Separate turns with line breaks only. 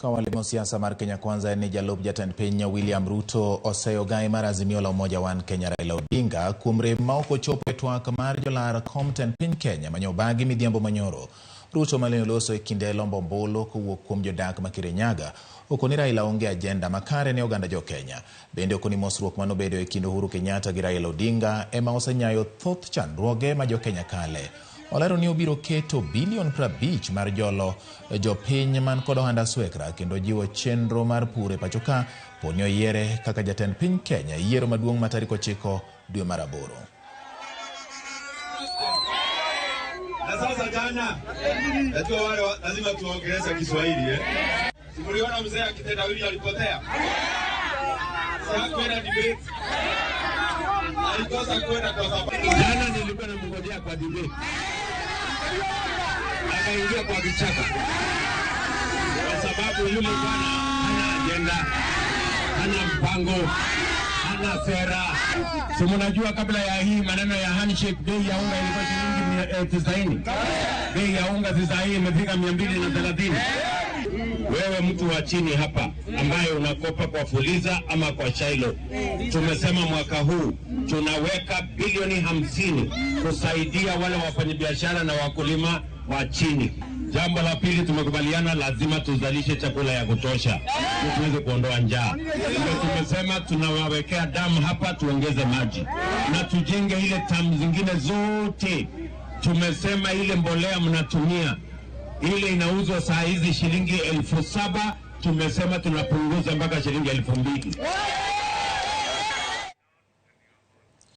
Kawalimo siasa mar Kenya Kwanza en ni jalup jatend piny William Ruto oseyo gai mar Azimio la Umoja One Kenya Raila Odinga kuom rem ma ok ochopo e twak mar jolar kom tend piny Kenya manyobagi midhiambo manyoro. Ruto mane oloso e kinde lombo ombulu kowuok kuom jodak ma Kirinyaga okoni Raila onge ajenda makare ne oganda jo Kenya. Bende okoni mosruok manobedo e kind Uhuru Kenyatta gi Raila Odinga ema osenyayo thoth chandruoge ma jo Kenya kale. Olero ni obiro keto bilion 50 mar jolo jopiny man kod ohand aswekra kendo jiwo chenro mar pur e pacho ka poni oyiere kaka jatend piny Kenya e yiero maduong' ma tarik 9 dwe mar 8.
Na sasa jana najua wale lazima tuongeleze Kiswahili eh. Si mliona mzee akitendawili alipotea? Si hakwenda debate. Alikosa kwenda kwa sababu
jana nilikuwa namngojea kwa debate. Akaingia kwa kichaka. Kwa sababu yule bwana hana agenda, hana mpango, hana sera. Si mnajua kabla ya hii maneno ya handshake, bei ya unga ilikuwa shilingi 90. Bei ya unga sasa hii imefika 230. Wewe mtu wa chini hapa ambaye unakopa kwa Fuliza ama kwa Shailo, tumesema mwaka huu tunaweka bilioni 50 kusaidia wale wafanyabiashara na wakulima wa chini. Jambo la pili, tumekubaliana lazima tuzalishe chakula ya kutosha ili tuweze kuondoa njaa. Ndio tumesema tunawawekea damu hapa, tuongeze maji na tujenge ile tamu zingine zote. Tumesema ile mbolea mnatumia ile inauzwa saa hizi shilingi 7,000, tumesema tunapunguza mpaka shilingi 2,000.